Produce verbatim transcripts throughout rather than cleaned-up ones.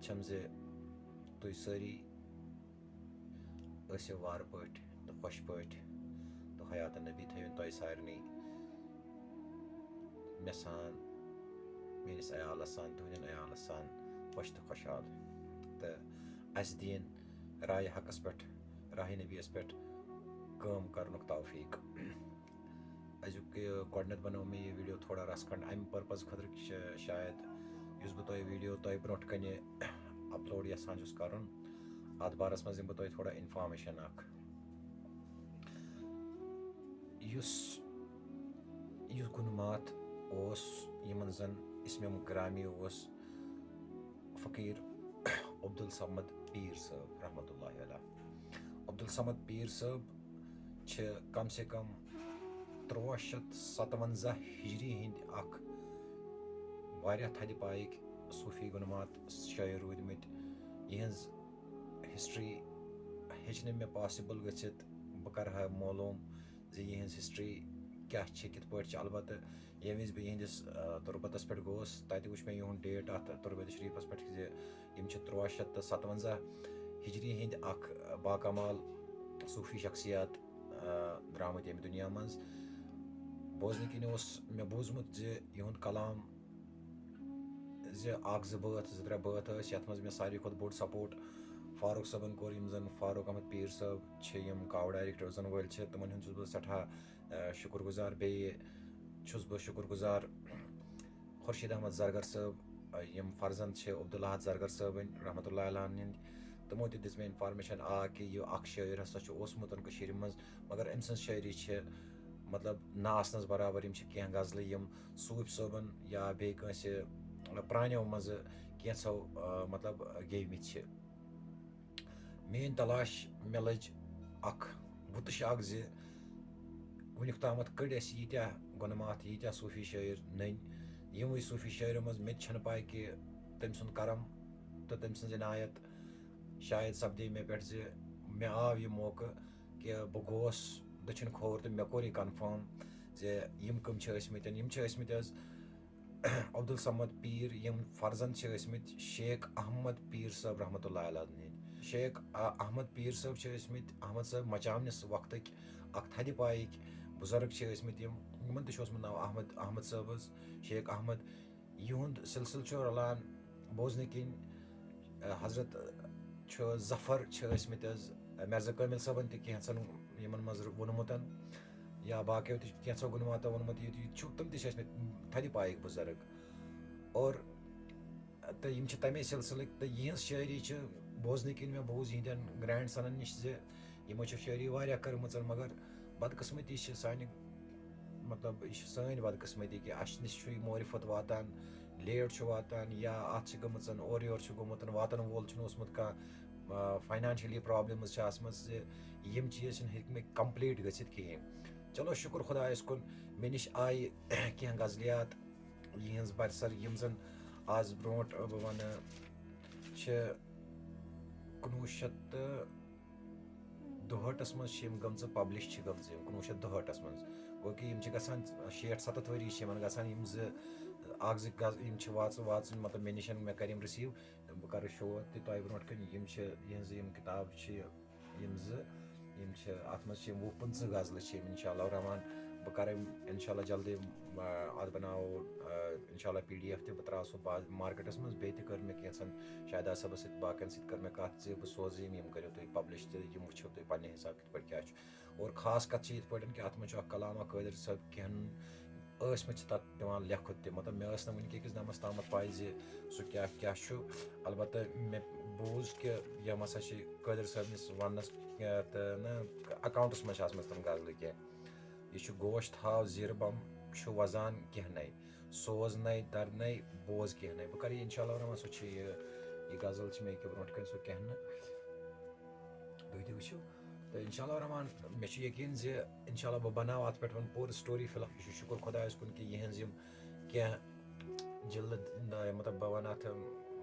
چھم زِ تُہۍ سٲری ٲسِو وارٕ پٲٹھۍ تہٕ خۄش پٲٹھۍ تہٕ حیات نبی تھٲیِن تۄہہِ سارنٕے، مےٚ سان، میٲنِس عیالَس سان، تُہٕنٛدٮ۪ن عیالَس سان خۄش تہٕ خۄشحال، تہٕ اَسہِ دِیِن راے حقَس پٮ۪ٹھ، راہِ نبیَس پٮ۪ٹھ کٲم کرنُک توفیٖق۔ أزیُک یہِ گۄڈٕنٮ۪تھ بنوو مےٚ یہِ ویٖڈیو تھوڑا رَژھ کھنٛڈ اَمہِ پٔرپَز خٲطرٕ کہِ شا-، شاید یُس بہٕ تۄہہِ ویٖڈیو تۄہہِ برونٛٹھ کَنہِ اَپلوڈ یَژھان چھُس کَرُن، اَتھ بارَس منٛز دِمہٕ بہٕ تۄہہِ تھوڑا اِنفارمیشَن اَکھ۔ یُس، یُس گُنہٕ ماتھ اوس، یِمَن زَن اسمِ گرامی اوس فقیٖر عبدالصمد پیٖر صٲب رحمتہ اللہ علیہ۔ عبدالصمد پیٖر صٲب چھِ کم سے کم تُرٛواہ شیٚتھ ستوَنزاہ ہِجری ہِنٛدۍ اَکھ واریاہ تھدِ پایِکۍ صوٗفی گُنہٕ ماتھ شٲعر روٗدۍمٕتۍ۔ یِہٕنٛز ہسٹری ہیٚچ نہٕ مےٚ پاسِبٕل گٔژھِتھ، بہٕ کَرٕ ہا معلوٗم زِ یِہٕنٛز ہسٹری کیٛاہ چھِ، کِتھ پٲٹھۍ چھِ۔ البتہ ییٚمہِ وِزِ بہٕ یِہٕنٛدِس، آ، تُربتَس پٮ۪ٹھ گوس، تَتہِ وٕچھ مےٚ یِہُنٛد ڈیٹ اَتھ تُربتِ شریٖفَس پٮ۪ٹھ زِ یِم چھِ تُرٛواہ شیٚتھ تہٕ ستوَنزاہ ہِجری ہِنٛدۍ اَکھ باکمال صوٗفی شخصیت، آ، درٛامٕتۍ ییٚمہِ دُنیا منٛز۔ بوزنہٕ کِنۍ اوس مےٚ بوٗزمُت زِ یِہُنٛد کلام زِ اَکھ زٕ بٲتھ، زٕ ترٛےٚ بٲتھ ٲسۍ، یَتھ منٛز مےٚ ساروی کھۄتہٕ بوٚڑ سپوٹ فاروق صٲبَن کوٚر، یِم زَن فاروق احمد پیٖر صٲب چھِ، یِم کاو ڈایریکٹر زَن وٲلۍ چھِ، تِمَن ہُنٛد چھُس بہٕ سٮ۪ٹھاہ، آ، شُکُر گُزار۔ بیٚیہِ چھُس بہٕ شُکُر گُزار خورشید احمد زرگر صٲب، آ، یِم فرزند چھِ عبدالاحد زرگر صٲبٕنۍ رحمتہ اللہ علیہ ہٕنٛدۍ۔ تِمو تہِ دِژ مےٚ اِنفارمیشن، آ، کہِ یہِ اکھ شٲعر ہسا چھُ اوسمُت کٔشیٖرِ منٛز، مگر أمۍ سٕنٛز شٲعری چھِ، مطلب، نہٕ آسنس برابر۔ یِم چھِ کینٛہہ غزلہٕ یِم صوٗفۍ صٲبن یا بیٚیہِ کٲنٛسہِ پرٛانیو منٛزٕ کینٛژھو، آ، مطلب، گیٚومٕتۍ چھِ۔ میٲنۍ تلاش مےٚ لٔج اکھ وُتٕش اکھ زِ وُنیُک تامَتھ کٔڑۍ اَسہِ ییٖتیٛاہ گۄنہٕ ماتھ، ییٖتیٛاہ صوٗفی شٲعر نٔنۍ۔ یِموٕے صوٗفی شٲعرو منٛز مےٚ تہِ چھَنہٕ پَے کہِ تٔمۍ سُنٛد کرم تہٕ تٔمۍ سٕنٛز عنایت شاید سپدے مےٚ پٮ۪ٹھ زِ مےٚ آو یہِ موقعہٕ کہِ بہٕ گوس دٔچھُن کھووُر تہٕ مےٚ کوٚر یہِ کنفٲرم زِ یِم کٕم چھِ ٲسۍ مٕتۍ۔ یِم چھِ ٲسۍ مٕتۍ حظ عبدالصمد پیٖر، یِم فرزند چھِ ٲسۍ مٕتۍ شیخ احمد پیٖر صٲب رحمتہ اللہ علیہ ہٕنٛدۍ۔ شیخ، آ، احمد پیٖر صٲب چھِ ٲسۍ مٕتۍ احمد صٲب مچاونِس وقتٕکۍ اکھ تھدِ پایِکۍ بُزرگ چھِ ٲسۍ مٕتۍ یِم۔ یِمن تہِ چھُ اوسمُت ناو احمد، احمد صٲب حظ، شیخ احمد۔ یِہُنٛد سلسلہٕ چھُ رلان بوزنہٕ کِنۍ، آ، حضرت چھُ ظفر چھِ ٲسۍ مٕتۍ حظ، مرزا کٲمِل صٲبن تہِ کینٛژن یِمن منٛز ووٚنمُت۔ یا باقیو تہِ چھُ کینٛژھو گُنہٕ ماتو ووٚنمُت، یہِ تہِ چھُ، تِم تہِ چھِ ٲسۍ مٕتۍ تھدِ پایِکۍ بُزرگ۔ اور تہٕ یِم چھِ تَمے سلسلٕکۍ، تہٕ یِہٕنٛز شٲعری چھِ بوزنہٕ کِنۍ مےٚ بوٗز یِہِنٛدٮ۪ن گرینڈ سنن نِش زِ یِمو چھِ شٲعری واریاہ کٔرمٕژ، مگر بدقٕسمتی چھِ سانہِ، مطلب، یہِ چھِ سٲنۍ بدقٕسمتی کہِ اَسہِ نِش چھُ یہِ معرفت واتان، لیٹ چھُ واتان، یا اَتھ چھِ گٔمٕژ اورٕ یورٕ چھُ گوٚمُت، واتن وول چھُنہٕ اوسمُت کانٛہہ، آ، فاینانشلی پرابلمز چھِ آسمٕژ زِ یِم چیٖز چھِنہٕ ہیٚکمٕتۍ کمپلیٖٹ گٔژھِتھ کِہیٖنۍ۔ چلو، شُکُر خۄدایَس کُن، مےٚ نِش آیہِ کینٛہہ غزلیات یِہٕنٛز برسر، یِم زَن آز برونٛٹھ، بہٕ وَنہٕ، چھِ کُنوُہ شیٚتھ تہٕ دُہٲٹھَس منٛز چھِ یِم گٔمژٕ، پبلش چھِ گٔمژٕ یِم کُنوُہ شیٚتھ دُہٲٹھَس منٛز۔ گوٚو کہِ یِم چھِ گژھان شیٹھ ستَتھ ؤری چھِ یِمن گژھان، یِم زٕ، اکھ زٕ غز-، یِم چھِ واژٕ-، واژٕنۍ، مطلب، مےٚ نِش، مےٚ کَرِ یِم رِسیٖو۔ بہٕ کَرٕ شو تہِ تۄہہِ برونٛٹھ کَنہِ۔ یِم چھِ، یِہٕنٛزٕ یِم کِتاب چھِ، یِم زٕ، یِم چھِ، اَتھ منٛز چھِ یِم وُہ پٕنٛژٕہ غزلہٕ چھِ یِم، اِنشاء اللہ الرحمٰن۔ بہٕ کَرٕ اِنشاء اللہ جلدی، آ، اَتھ بَناوو، آ، اِنشاء اللہ پی ڈی ایف تہِ۔ بہٕ ترٛاوٕ سُہ باز-، مارکیٹَس منٛز۔ بیٚیہِ تہِ کٔر مےٚ کینٛژھن شاہداز صٲبَس سۭتۍ، باقیَن سۭتۍ کٔر مےٚ کَتھ زِ بہٕ سوزٕ یِم، یِم کٔرِو تُہۍ پبلش تہٕ یِم وٕچھِو تُہۍ پنٛنہِ حساب کِتھ پٲٹھۍ کیٛاہ چھُ۔ اور خاص کَتھ چھِ یِتھ پٲٹھۍ کہِ اَتھ منٛز چھُ اَکھ کلام اَکھ قٲدر صٲب کینٛہَن ٲسۍ مٕتۍ چھِ تَتھ دِوان لیٚکھُتھ تہِ، مطلب، مےٚ ٲس نہٕ وٕنہِ کہِ کِس دَمَس تامَتھ پَے زِ سُہ کیٛاہ کیٛاہ چھُ۔ البتہ مےٚ بوٗز کہِ یِم ہسا چھِ قٲدر صٲبنِس وَننَس، یَتھ، نہ، اکاؤنٹَس منٛز چھِ آسمَژٕ تِم غزلہٕ کینٛہہ۔ یہِ چھُ گوش تھاو زیٖرٕ بَم چھُ وَزان کینٛہہ نَے، سوز نَے دَر نَے بوز کینٛہہ نَے۔ بہٕ کَرٕ یہِ اِنشاء اللہ الرحمٰن، سُہ چھُ یہِ، یہِ غزل چھِ مےٚ ییٚکیٛاہ برونٛٹھ کَنہِ، سُہ کینٛہہ نہٕ۔ تُہۍ تہِ وٕچھِو۔ تہٕ اِنشاء اللہ الرحمٰن، مےٚ چھُ یقیٖن زِ اِنشاء اللہ بہٕ بَناوٕ اَتھ پٮ۪ٹھ وۄنۍ پوٗرٕ story۔ فی الحال چھُ شُکُر خۄدایَس کُن کہِ یِہٕنٛز یِم کینٛہہ جِلد، مطلب، بہٕ وَنہٕ اَتھ،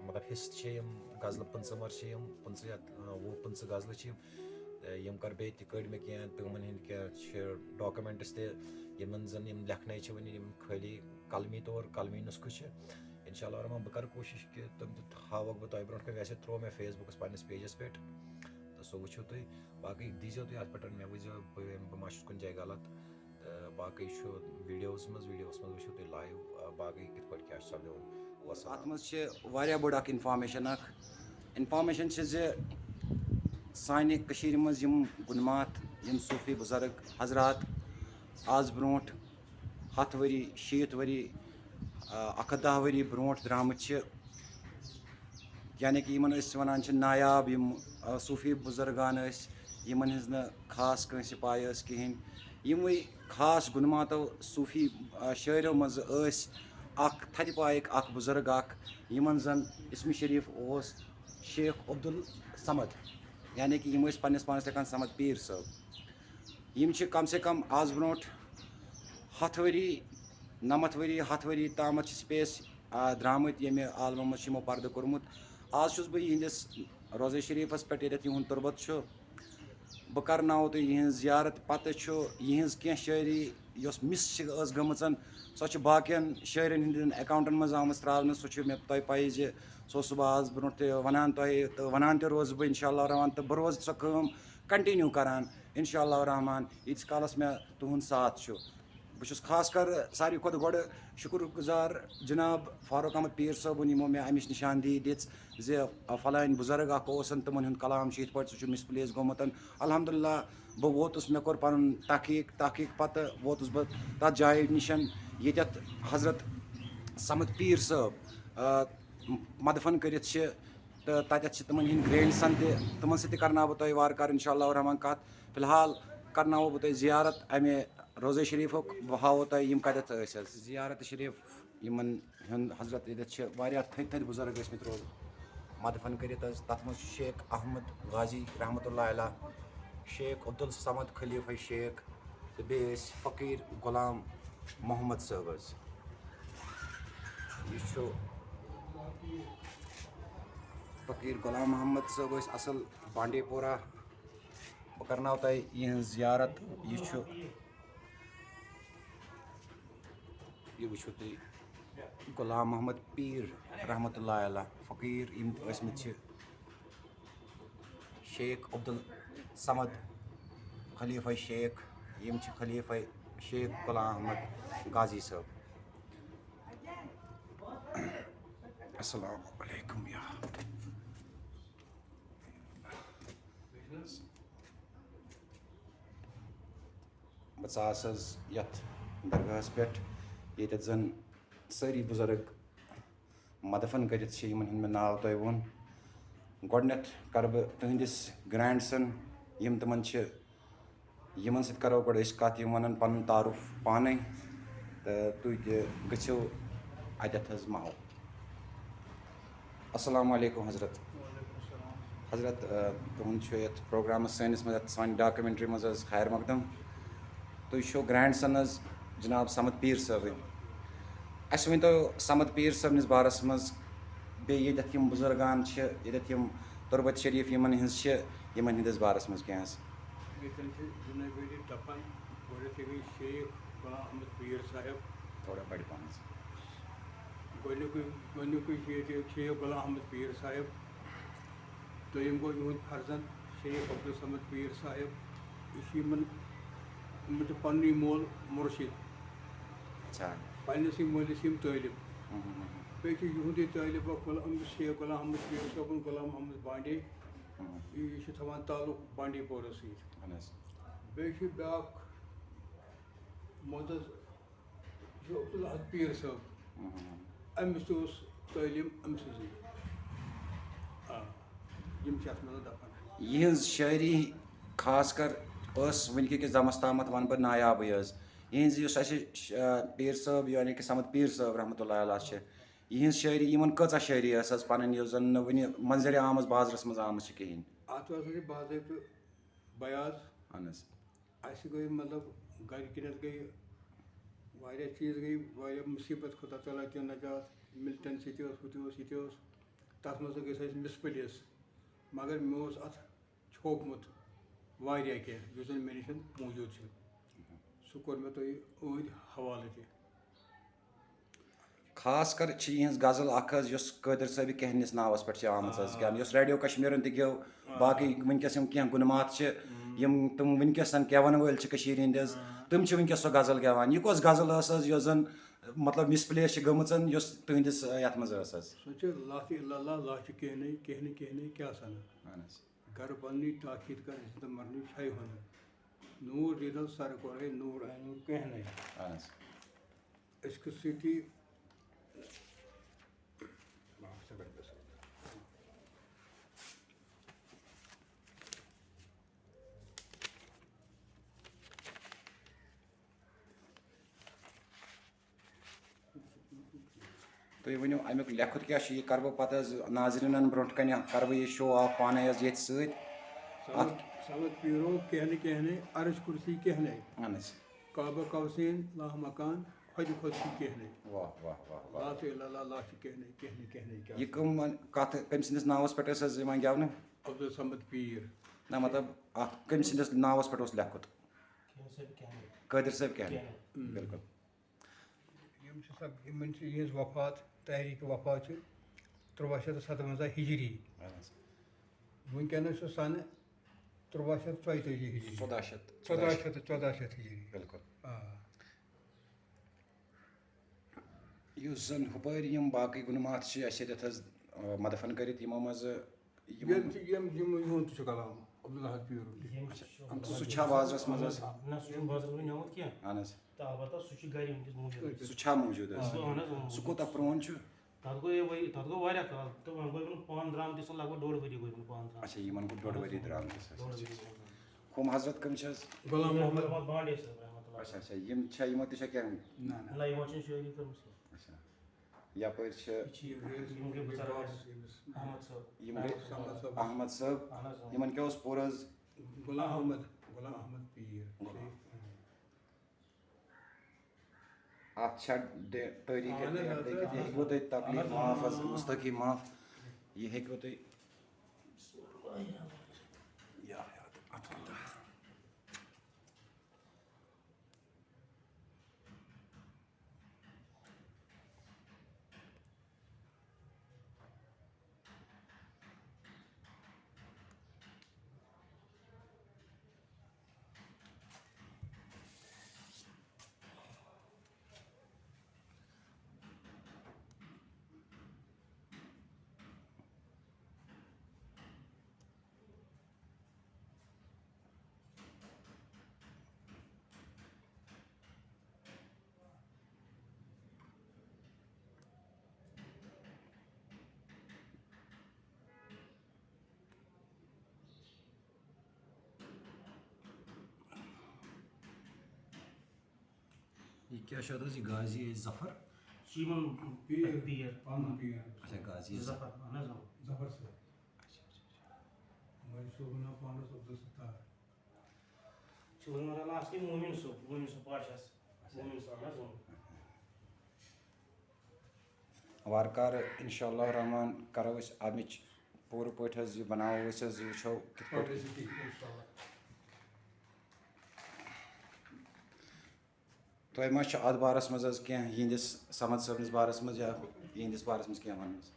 مطلب، حِصہٕ چھِ یِم غزلہٕ پٕنٛژٕہ مَر چھِ یِم، پٕنٛژٕہ یا، آ، وُہ پٕنٛژٕہ غزلہٕ چھِ یِم۔ تہٕ یِم کَرٕ بیٚیہِ تہِ، کٔڑۍ مےٚ کینٛہہ تِمَن ہِنٛدۍ کینٛہہ چھِ documents تہِ، یِمَن زَن یِم لیکھنَے چھِ وٕنہِ، یِم خٲلی قلمی طور، قلمی نُسخہٕ چھِ۔ انشاء اللہ الرحمٰن، بہٕ کرٕ کوٗشِش کہِ تِم تہِ ہاوَکھ بہٕ تۄہہِ برونٛٹھ کَنہِ۔ ویسے ترٛوو مےٚ Facebook-َس پنٛنِس page-َس پٮ۪ٹھ، تہٕ سُہ وٕچھِو تُہۍ۔ باقٕے دیٖزیو تُہۍ اَتھ پٮ۪ٹھ مےٚ، وٕچھزیو بہٕ، بہٕ ما چھُس کُنہِ جایہِ غلط۔ تہٕ باقٕے چھُ videos منٛز، videos منٛز وٕچھِو تُہۍ live، آ، باقٕے کِتھ پٲٹھۍ کیٛاہ چھُ سَپدیومُت۔ وَسَلام۔ اَتھ منٛز چھِ واریاہ بٔڑ اَکھ information اَکھ۔ Information چھِ زِ سانہِ کٔشیٖرِ منٛز یِم گُنماتھ، یِم صوٗفی بُزرٕگ حضرات آز برونٛٹھ ہَتھ ؤری، شیٖتھ ؤری، آ، اَکھ ہَتھ دَہ ؤری برونٛٹھ درٛامٕتۍ چھِ، یعنی کہِ یِمَن أسۍ وَنان چھِ نایاب، یِم، آ، صوٗفی بُزرگان ٲسۍ، یِمَن ہٕنٛز نہٕ خاص کٲنٛسہِ پَے ٲس کِہیٖنۍ۔ یِموٕے خاص گُنماتو صوٗفی، آ، شٲعرو منٛزٕ ٲسۍ اَکھ تھدِ پایِکۍ اَکھ بُزرگ اَکھ، یِمَن زَن اسمِ شریٖف اوس شیخ عبدالصمد، یعنی کہِ یِم ٲسۍ پنٛنِس پانَس لیکھان صمد پیٖر صٲب۔ یِم چھِ کم سے کم آز برونٛٹھ ہَتھ ؤری، نَمَتھ ؤری، ہَتھ ؤری تامَتھ چھِ space، آ، درٛامٕتۍ، ییٚمہِ عالمہٕ منٛز چھُ یِمو پردٕ کوٚرمُت۔ آز چھُس بہٕ یِہنٛدِس روضہ شریٖفَس پٮ۪ٹھ، ییٚتٮ۪تھ یِہُنٛد تُربت چھُ۔ بہٕ کرناوو تۄہہِ یِہنٛز زیارت، پتہٕ چھُ یِہنٛز کینٛہہ شٲعری یۄس miss چھِ ٲس گٔمٕژ، سۄ چھِ باقین شٲعرن ہٕنٛدٮ۪ن account-ن منٛز آمٕژ ترٛاونہٕ۔ سۄ چھُ مےٚ تۄہہِ پَیی زِ سُہ اوسُس بہٕ آز برونٛٹھ تہِ وَنان تۄہہِ، تہٕ وَنان تہِ روزٕ بہٕ انشاء اللہ الرحمٰن، تہٕ بہٕ روزٕ سۄ کٲم continue کران انشاء اللہ الرحمٰن، ییٖتِس کالس مےٚ تُہُنٛد ساتھ چھُ۔ بہٕ چھُس خاص کر ساروی کھۄتہٕ گۄڈٕ شُکر گُزار جناب فاروق احمد پیٖر صٲبُن، یِمو مےٚ اَمِچ نِشاندہی دِژ زِ فلٲنۍ بُزرگ اکھ اوسُن، تِمن ہُنٛد کلام چھُ یِتھ پٲٹھۍ، سُہ چھُ misplace گوٚمُت۔ الحمدللہ، بہٕ ووتُس، مےٚ کوٚر پنُن تحقیق، تحقیق پتہٕ ووتُس بہٕ تتھ جایہِ نِشن، ییٚتٮ۪تھ حضرت صمد پیٖر صٲب، آ، مدفن کٔرِتھ چھِ، تہٕ تتٮ۪تھ چھِ تِمن ہٕنٛدۍ grandson تہِ، تِمن سۭتۍ تہِ کرناو بہٕ تۄہہِ وارٕ کارٕ انشاء اللہ الرحمٰن کتھ۔ فی الحال کرناوو بہٕ تۄہہِ زیارت امہِ روضہ شریٖفُک، بہٕ ہاوو تۄہہِ یِم کتٮ۪تھ ٲسۍ حظ۔ زیارت شریٖف یِمن ہُنٛد حضرت، ییٚتٮ۪تھ چھِ واریاہ تھٔدۍ تھٔدۍ بُزرگ ٲسۍ مٕتۍ روزان مدفن کٔرِتھ حظ۔ تَتھ منٛز چھُ شیخ احمد غازی رحمتہ اللہ علیہ، شیخ عبدالصمد خلیفہ شیخ، تہٕ بیٚیہِ ٲسۍ فقیٖر غلام محمد صٲب حظ۔ یہِ چھُ فقیٖر غلام محمد صٲب ٲسۍ اَصٕل بانڈی پورہ۔ بہٕ کرناو تۄہہِ یِہٕنٛز زیارت۔ یہِ چھُ، یہِ وٕچھِو تُہۍ، غلام محمد پیٖر رحمتہ اللہ علیہ، فقیٖر، یِم تہِ ٲسۍ مٕتۍ چھِ شیخ عبدالصمد خلیفہ شیخ، یِم چھِ خلیفہ شیخ غلام احمد غازی صٲب۔ السلام علیکم یا۔ بہٕ ژاس حظ یَتھ درگاہَس پٮ۪ٹھ، ییٚتٮ۪تھ زَن سٲری بُزرگ مدفن کٔرِتھ چھِ، یِمَن ہُنٛد مےٚ ناو تۄہہِ ووٚن۔ گۄڈٕنٮ۪تھ کَرٕ بہٕ تُہٕنٛدِس grandson، یِم تِمَن چھِ، یِمَن سۭتۍ کَرو گۄڈٕ أسۍ کَتھ، یِم وَنَن پَنُن تعارُف پانَے، تہٕ تُہۍ تہِ گٔژھِو اَتٮ۪تھ حظ ماحول۔ السلام علیکم حضرت۔ وعلیکم السلام۔ حضرت، آ، تُہُنٛد چھُ یَتھ پروگرامَس سٲنِس منٛز، یَتھ سانہِ documentary منٛز حظ خیر مقدم۔ تُہۍ چھِو grandson حظ جناب صمد پیٖر صٲبٕنۍ۔ اَسہِ ؤنۍ تو صمد پیٖر صٲبنِس بارَس منٛز، بیٚیہِ ییٚتٮ۪تھ یِم بُزرگان چھِ، ییٚتٮ۪تھ یِم تربت شریٖف یِمَن ہِنٛز چھِ، یِمَن ہِنٛدِس بارَس منٛز کینٛہہ حظ۔ ییٚتٮ۪ن چھِ جناب عٲلی دَفن، گۄڈٕنٮ۪تھٕے گٔے شیخ غلام احمد پیٖر صاحب۔ تھوڑا بَڑِ پَہَن حظ۔ گۄڈٕنیُکُے، گۄڈٕنیُکُے چھُ ییٚتہِ شیخ غلام احمد پیٖر صاحب۔ دوٚیِم گوٚو یِہُنٛد فرزند شیخ عبدالصمد پیٖر صاحب۔ یہِ چھُ یِمَن، یِمَن چھُ پَننُے مول مُرشِد۔ اچھا۔ پننِسٕے مٲلِس یِم طٲلب۔ ہُم، ہُم، ہُم۔ بیٚیہِ چھُ یِہُنٛدُے طٲلب اکھ غلام، شیخ غلام احمد پیٖر صٲبُن، غلام محمد بانڈے۔ ہُم۔ یہِ، یہِ چھُ تھاوان تعلق بانڈی پورس سۭتۍ۔ اہن حظ۔ بیٚیہِ چھُ بیٛاکھ معزز، یہِ چھُ عبدالاحد پیٖر صٲب۔ ہُم، ہُم، ہُم۔ أمِس تہِ اوس تعلیٖم أمۍ سٕنٛزٕے۔ آ، یِم چھِ اَتھ منٛز دَپان۔ یِہٕنٛز شٲعری خاص کر ٲس وٕنکہِ کِس دمس تامَتھ وَنہٕ بہٕ نایابٕے حظ۔ یِہٕنٛز یُس اَسہِ، آ، پیٖر صٲب، یعنی کہِ صمد پیٖر صٲب رحمتہ اللہ علیہ چھِ، یِہٕنٛز شٲعری، یِمن کۭژاہ شٲعری ٲس حظ پنٕنۍ، یۄس زن نہٕ وٕنہِ منظرِ عامس بازرس منٛز آمٕژ چھِ کِہیٖنۍ؟ اَتھ اوس اَسہِ باضٲبطہٕ بیاض۔ اہن حظ۔ اَسہِ گٔے مطلب گرِ کِنٮ۪تھ گٔے واریاہ چیٖز، گٔے واریاہ مُصیٖبت، خۄدا تعالیٰ دیُن نجات، مِلٹن سۭتۍ اوس، ہُہ تہِ اوس، یہِ تہِ اوس، تَتھ منٛز گٔے أسۍ misplace، مگر مےٚ اوس اَتھ چھوپمُت واریاہ کینٛہہ یُس زَن مےٚ نِش موٗجوٗد چھُ، سُہ کوٚر مےٚ تۄہہِ أنٛدۍ حوالہٕ تہِ۔ خاص کر چھِ یِہٕنٛز غزل اکھ حظ، یۄس قٲدر صٲبِ کہنِس ناوس پٮ۪ٹھ چھِ آمٕژ حظ، آ۔ کیٛاہ یۄس ریڈیو کشمیٖرن تہِ گیٚو، آ۔ باقٕے وٕنکیٚس یِم کینٛہہ گُنہٕ ماتھ چھِ، ہُم۔ یِم تِم وٕنکیٚس زن گٮ۪ون وٲلۍ چھِ کٔشیٖرِ ہٕنٛدۍ حظ، آ۔ تِم چھِ وٕنکیٚس سۄ غزل گٮ۪وان۔ یہِ کۄس غزل ٲس حظ، یۄس زن مطلب misplace چھِ گٔمٕژ، یۄس تُہٕنٛدِس، آ، یتھ منٛز ٲس حظ؟ سۄ چھِ لا تہِ الا اللہ، لا چھِ کینٛہہ نَے، کینٛہہ نَے، کینٛہہ نَے، کیٛاہ سنا؟ اہن حظ۔ گرٕ پننٕے تاکید کر، زندٕ مرنٕے چھے ہُنر۔ نوٗر دیٖدل سر کورے نوٗر اے نوٗر کینٛہہ نَے۔ اہن حظ۔ عشقہٕ سۭتی۔ تُہۍ ؤنِو، اَمیُک لیکھُت کیٛاہ چھُ؟ یہِ کَرٕ بہٕ پَتہٕ حظ ناظریٖنَن برٛونٛٹھ کَنہِ، کَرٕ بہٕ یہِ show off پانَے حظ ییٚتھۍ سۭتۍ۔ اَتھ صمد، صمد پیٖرو کینٛہہ نَے کینٛہہ نَے، عرش کرسی کینٛہہ نَے۔ اَہَن حظ۔ کعبہ قوسین، لامکان، خۄدِ خۄد چھُے کینٛہہ نَے۔ واہ، واہ، واہ، واہ۔ لا تہِ الا اللہ، لا چھِ کینٛہہ نَے، کینٛہہ نَے، کینٛہہ نَے، کیٛاہ یہِ کٕم، کَتھ، کٔمۍ سٕنٛدِس ناوَس پٮ۪ٹھ ٲس حظ یِوان گٮ۪ونہٕ؟ عبدالصمد پیٖر۔ نہ، مطلب، اَتھ کٔمۍ سٕنٛدِس ناوَس پٮ۪ٹھ اوس لیکھُت؟ قٲدر صٲب کینٛہہ نَے۔ کینٛہہ نَے۔ اۭں۔ بِلکُل۔ یِم چھِ سب، یِمن چھِ یِہٕنٛز وفات، تحریٖک وفات چھِ تُرٛواہ شیٚتھ تہٕ ستوَنٛزاہ ہِجری۔ اہن حظ۔ وٕنکیٚنَس چھُ سَنہٕ تُرٛواہ شیٚتھ ژۄیتٲجی ہِجری۔ ژۄداہ شیٚتھ۔ ژۄداہ شیٚتھ تہٕ ژۄداہ شیٚتھ ہِجری۔ بِلکُل۔ آ۔ یُس زَن ہُپٲرۍ یِم باقٕے گُنہٕ ماتھ چھِ اَسہِ ییٚتٮ۪تھ حظ، آ، مدفن کٔرِتھ، یِمو منٛز یِم یِم تہِ، یِم، یِم، یِہُنٛد تہِ چھُ کلام عبدالحد پیٖرُن تہِ۔ یِم اچھا، چھِ ہم تو سُہ چھا بازرَس منٛز حظ؟ نہ، سُہ چھُنہٕ بازرَس منٛز نیومُت کینٛہہ۔ اہن حظ۔ تہٕ البتہ سُہ چھُ گرِ وٕنکیٚس موٗجوٗد۔ سُہ چھا موٗجوٗد حظ؟ اہن حظ، اہن حظ، سُہ کوٗتاہ پرٛون چھُ؟ تَتھ گوٚو یہِ ؤری، تَتھ گوٚو واریاہ کال۔ تہٕ وۄنۍ گوٚو یِمَن پانہٕ درٛامتِس لگ بگ ڈوٚڈ ؤری گوٚو یِمَن پانہٕ درٛامتِس۔ اچھا، یِمَن گوٚو ڈوٚڈ ؤری درٛامتِس۔ ڈوٚڈ ؤری گوٚو۔ کٕم حضرت کٕم چھِ حظ؟ غلام محمد۔ محمد بانڈے صٲب رحمتہ اللہ۔ اچھا، اچھا، یِم چھا، یِمو تہِ چھا کینٛہہ؟ نہ، نہ۔ نہ، یِمو چھِنہٕ شٲعری کٔرمٕژ کینٛہہ۔ اچھا۔ یپٲرۍ چھِ یہِ چھِ یِم گٔے، یِم گٔے بُزرگ اَسہِ۔ احمد صٲب۔ یِم گٔے احمد صٲب۔ احمد صٲب۔ اہن حظ، اۭں۔ یِمن کیٛاہ اوس پوٗرٕ حظ؟ غلام احمد، غلام احمد پیٖر۔ غلام۔ اَتھ چھا ڈے-، تٲریٖخ اہن حظ، لیکھِتھ؟ اہن حظ۔ یہِ ہیٚکِوٕ تۄہہِ تکلیٖف اہن حظ۔ معاف حظ، مستقی معاف۔ یہِ ہیٚکِوٕ تُہۍ۔ یا، یا، اَتھ کوٗتاہ؟ یہِ کیٛاہ چھُ اَتھ حظ، یہِ غازی ظفر؟ یہِ چھُ یِمَن پیٖر۔ پیٖر۔ پَنُن پیٖر۔ اچھا، غازی ظفر۔ ظفر، اہن حظ، اۭں۔ ظفر صٲب۔ اچھا، اچھا، اچھا۔ مولوی صٲبُن ناو پانَس عبدالستار۔ چھِ وۄنۍ وَنان اَصلی مومِن صٲب، مومِن صٲب پاشاہَس۔ اچھا۔ مومِن صٲب، اہن حظ، اۭں۔ وارٕ کارٕ اِنشاء اللہ الرحمن کَرو أسۍ اَمِچ پوٗرٕ پٲٹھۍ حظ یہِ بَناوو أسۍ حظ، یہِ وٕچھو کِتھ پٲٹھۍ۔ Publicity، اِنشاء اللہ۔ تۄہہِ ما چھُ اَتھ بارَس منٛز حظ کینٛہہ یِہِنٛدِس صمد صٲبنِس بارَس منٛز یا یِہِنٛدِس بارَس منٛز کینٛہہ وَنُن حظ؟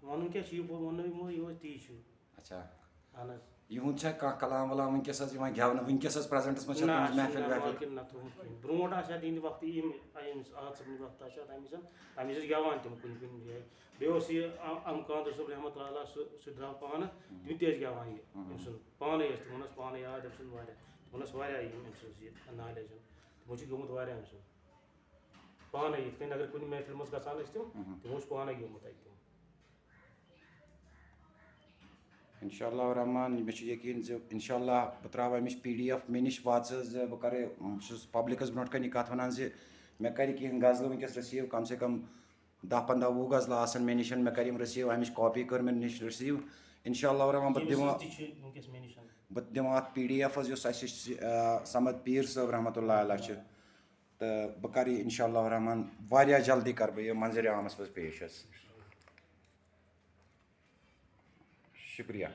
وَنُن کیٛاہ چھُ، یہِ ووٚنُو یِمو، یہِ اوس تی چھُ۔ اچھا۔ اہن حظ۔ یِہُنٛد چھا کانٛہہ کلام ولام وٕنکیٚس حظ یِوان گٮ۪ونہٕ؟ وٕنکیٚس حظ presentس منٛز چھا نہ، تُہٕنٛز اَسہِ چھُنہٕ محفل گٮ۪وان وحفل؟ کِنہٕ نہ تھوٚومُت کِہیٖنۍ۔ برونٛٹھ آسہِ ہا تِہِنٛدِ وقتہٕ یِم، ییٚمِس احد صٲبنہِ وقتہٕ آسہِ ہا تَمہِ وِزِ، تَمہِ وِزِ ٲسۍ گٮ۪وان تِم کُنہِ کُنہِ جایہِ۔ بیٚیہِ اوس یہِ ام-، ام قادر صٲب رحمتہ اللہ علیہ، سُہ، سُہ درٛاو پانہٕ، تِم تہِ ٲسۍ گٮ۪وان یہِ، أمۍ سُنٛد۔ پانَے ٲسۍ، تِمَن ٲس پانَے یاد أمۍ سُنٛد واریاہ، تِمَن ٲس واریاہ یِم أمۍ سٕنٛز یہِ knowledge۔ تِمو چھُ گیوٚمُت واریاہ أمۍ سُنٛد۔ پانَے یِتھ کٔنۍ اگر کُنہِ محفِلہِ منٛز گژھان ٲسۍ تِم، تِمو چھُ پانَے گیوٚمُت اَتہِ تِم۔ انشاء اللہ الرحمن، مےٚ چھُ یقیٖن زِ انشاء اللہ بہٕ ترٛاوٕ اَمِچ PDF مےٚ نِش واتہِ زِ بہٕ کَرٕ، بہٕ چھُس publicس برونٛٹھ کَنہِ یہِ کَتھ وَنان زِ مےٚ کَرِ کینٛہہ غزلہٕ وٕنکیٚس receive، کم سے کم دَہ پنٛداہ وُہ غزلہٕ آسَن مےٚ نِش، مےٚ کَرِ یِم receive، اَمِچ copy کٔر مےٚ نِش receive۔ انشاء اللہ الرحمن بہٕ کٔمِس دِمہٕ، نِش تہِ چھِ وٕنکیٚس مےٚ نِش۔ بہٕ دِمہٕ اَتھ PDF حظ، یُس اَسہِ، آ، صمد پیٖر صٲب رحمتہ اللہ علیہ چھِ، تہٕ بہٕ کَرٕ یہِ انشاء اللہ الرحمن واریاہ جلدی کَرٕ بہٕ یہِ منظرِ عامَس منٛز پیش حظ۔ شُکریہ۔